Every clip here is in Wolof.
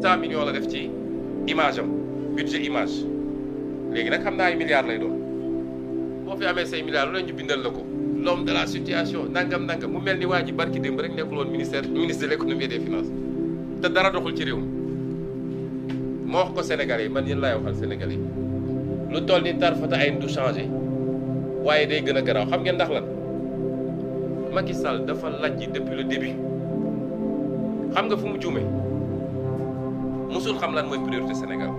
100 millions la def ci image am budget image léegi nag xam naa ay milliards lay doon boo fi amee say milliards lu ñu bindal la ko l'homme de la situation nangam mu mel ni waa ji barki démb rek nekkul woon ministre de l'économie et des finances te dara doxul ci réew mi moo wax ko Sénégalais yi man yéen laay waxal Sénégalais yi lu toll ni tarfata ay du changé waaye day gën a garaaw xam ngeen ndax lan Macky Sall dafa lajj depuis le début xam nga fu mu juumee musul xam lan mooy priorité Sénégal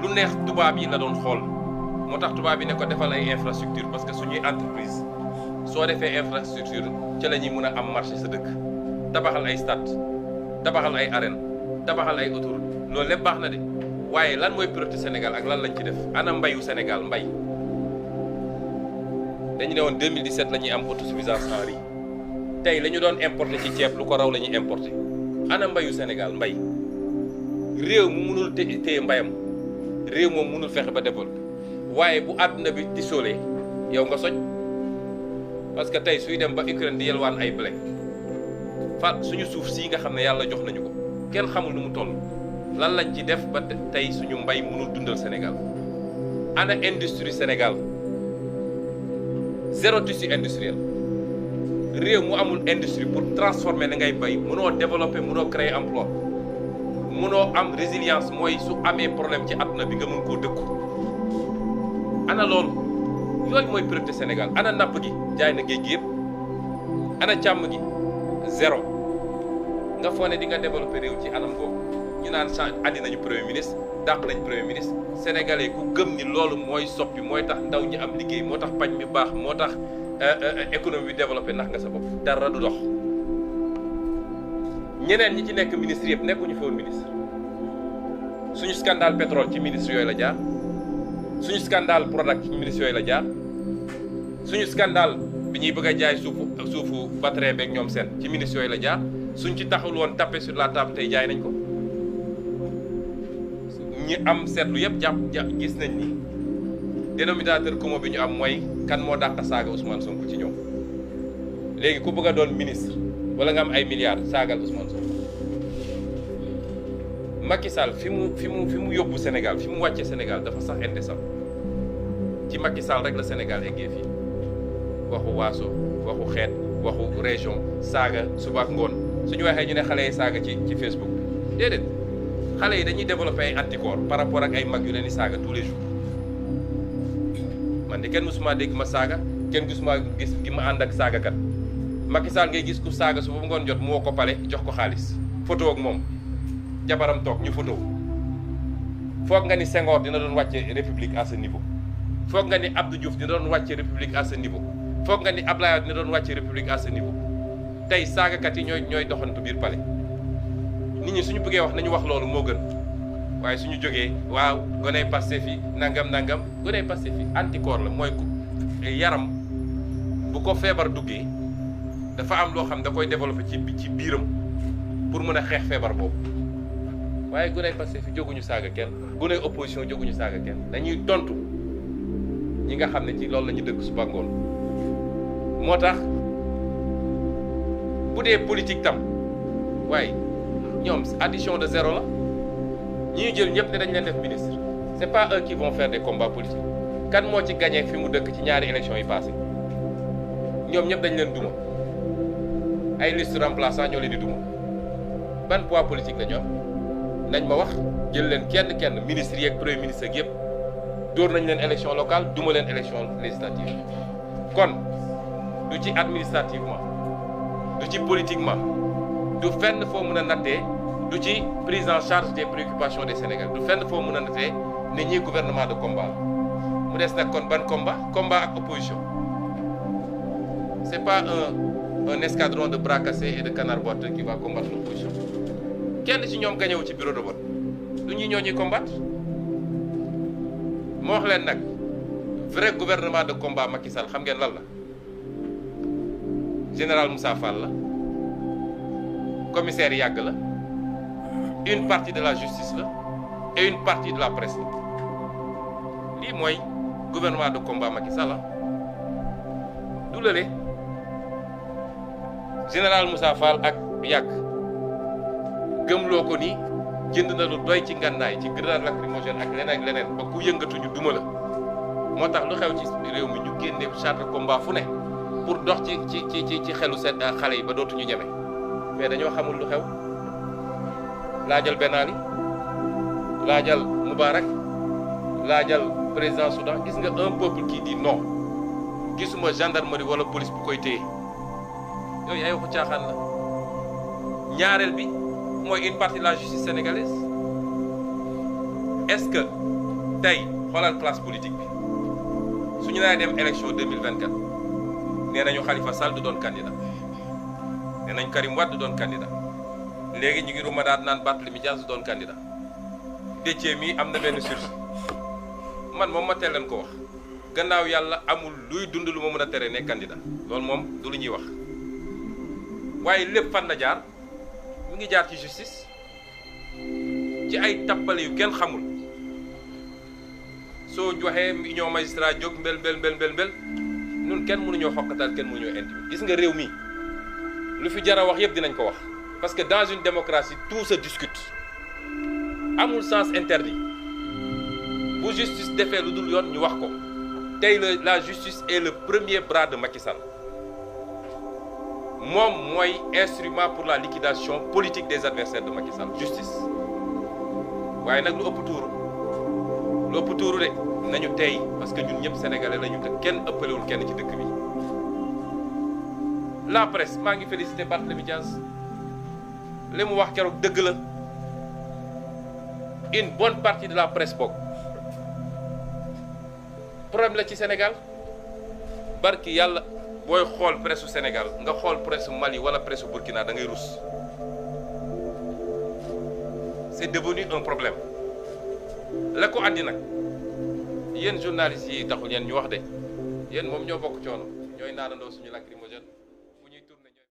lu neex tubaab yi la doon xool moo tax tubaab yi ne ko defal ay infrastructure parce que suñuy entreprise soo defee infrastructure ci la ñuy mën a am marché sa dëkk tabaxal ay stade tabaxal ay arène tabaxal ay autoroute loolu lépp baax na de waaye lan mooy priorité Sénégal ak lan lañ ci def ana mbayu Sénégal mbay dañu ne woon 2017 la ñuy am autosuffisance en riz tey la ñu doon importer ci ceeb lu ko raw la ñuy importer ana mbayu Sénégal mbay réew mu mënul téye mbayam réew moom mënul fexe ba développer waaye bu àdduna bi di soolee yow nga soj parce que tey suy dem ba Ukraine di yelwaan ay blé fa suñu suuf sii nga xam ne yàlla jox nañu ko kenn xamul nu mu toll lan lañ ci def ba tey suñu mbay mënul dundal Sénégal ana industrie Sénégal zéro tissu industriel réew mu amul industrie pour transformer la ngay bay mënoo développer mënoo créer emploi mënoo am résilience mooy su amee problème ci àdduna bi nga mën koo dëkku ana loolu yooyu mooy priorité Sénégal ana napp gi jaay na géej gi yëpp ana càmm gi zéro nga foo ne di nga développer réew ci anam boobu ñu naan andi nañu premier ministre dàq nañ premier ministre sénégalais ku gëm ni loolu mooy soppi mooy tax ndaw ñi am liggéey moo tax paj mi baax moo tax économie bi développé nax nga sa bopp dara du dox ñeneen ñi ci nekk ministre yëpp nekkuñu fa woon ministre suñu scandale pétrole ci ministre yooyu la jaar suñu scandale Prodac ci ministre yooyu la jaar suñu scandale bi ñuy bëgg a jaay suufu batterie beeg ñoom seen ci ministre yooyu la jaar suñ ci taxul woon tapé sur la table tey jaay nañ ko ñi am seetlu yëpp jàpp gis nañ ni dénominateur commun bi ñu am mooy kan moo dàq saaga Ousmane Sonko ci ñoom léegi ku bëgg a doon ministre wala nga am ay milliards saagal Ousmane Sonko Macky Sall fi mu yóbbu Sénégal fi mu wàcce Sénégal dafa sax indécent ci Macky Sall rek la Sénégal eggee fii waxu waaso waxu xeet waxu région saaga suba ak ngoon suñu waxee ñu ne xale yi saaga ci Facebook bi déedéet xale yi dañuy développer ay anticorps par rapport ak ay mag yu leen di saaga tous les jours man de kenn musuma dégg ma saaga kenn gisuma gis gi ma ànd ak saagakat Macky Sall ngay gis ku saaga su ba ngoon jot moo ko pale jox ko xaalis photo ak moom jabaram toog ñu photo foog nga ni Senghor dina doon wàcce république à ce niveau foog nga ni Abdou Diouf dina doon wàcce république à ce niveau foog nga ni Abdoulaye dina doon wàcce république à ce niveau tey saagakat yi ñooy doxantu biir palais nit ñi suñu bëggee wax nañu wax loolu moo gën waaye suñu jógee waaw goney Pastef fi nangam goney Pastef fi anticorps la mooy yaram bu ko feebar duggee dafa am loo xam da koy développer ci biiram pour mën a xeex feebar boobu waaye goney Pastef fi jóguñu saaga kenn goney opposition jóguñu saaga kenn dañuy tontu ñi nga xam ne ci loolu la ñu dëkk suba ngoon moo tax bu dee politique tam waaye ñoom addition de zéro la ñi ñu jël ñëpp ne dañ leen def ministre c'est pas eux qui vont faire des combats politiques kan moo ci gagné fi mu dëkk ci ñaari élections yi passé ñoom ñëpp dañ leen duma ay liste remplaçant ñoo leen di duma ban poids politique la ñu am nañ ma wax jël leen kenn ministre yi ak premier ministre ak yëpp dóor nañ leen élection locale duma leen élection législative kon du ci administrativement du ci politiquement du fenn foo mën a nattee du ci prise en charge des préoccupations des Sénégalais du fenn foo mën a nattee ne ñii gouvernement de combat mu des nag kon ban combat ak opposition c'est pas un escadron de bras cassés et de canards boiteux qui va combattre l'opposition kenn ci ñoom gañewu ci bureau de vote du ñuy ñuy combattre moo wax leen nag vrai gouvernement de combat Macky Sall xam ngeen lan la général Moussa Fall la commissaire yàgg la une partie de la justice la et une partie de la presse la lii mooy gouvernement de combat Macky Sall la du lële général Moussa Fall ak yàgg gëmloo ko ni jënd na lu doy ci ngànnaay ci grenade lacrymogène ak leneen ba ku yëngatu ñu duma la moo tax lu xew ci réew mi ñu génne char de combat fu ne pour dox ci xelu seen xale yi ba dootuñu ñeme mais dañoo xamul lu xew laajal Ben Ali laajal Moubarak laajal président Soudan gis nga un peuple qui dit non gisuma gendarmerie wala police bu koy téye yooyu ay waxu caaxaan la ñaareel bi mooy une partie de la justice sénégalaise est-ce que tey xoolal classe politique bi suñu nee dem élection 2024 nee nañu Khalifa Sall du doon candidat nee nañ Karim Wade du doon candidat léegi ñu ngi rumadaat naan Barthélémy Dias du doon candidat Déthié mi am na benn source man moom ma teel leen ko wax gannaaw yàlla amul luy dund lu ma mën a tere ne candidat loolu moom du lu ñuy wax waaye lépp fan la jaar mu ngi jaar ci justice ci ay tappale yu kenn xamul soo joxee union magistrat jóg mbel ñun kenn mënuñoo xokkatal kenn mënuñoo intimider gis nga réew mi lu fi jar a wax yëpp dinañ ko wax parce que dans une démocratie tout se discute amul sens interdit bu justice defee lu dul yoon ñu wax ko tey la justice est le premier bras de Macky Sall moom mooy instrument pour la liquidation politique des adversaires de Macky Sall justice waaye nag lu ëpp tuuru de nañu tey parce que ñun ñëpp sénégalais lañu te kenn ëppalewul kenn ci dëkk bi la presse maa ngi félicité Barthélémy Dias li mu wax keroog dëgg la une bonne partie de la presse bokk problème la ci Sénégal barki yàlla booy xool presse su Sénégal nga xool presse su Mali wala presse su Burkina da ngay rus c'est devenu un problème la ko andi nag yéen journalistes yi taxul yéen ñu wax de yéen moom ñoo bokk coono ñooy naanandoo suñu lacrymogène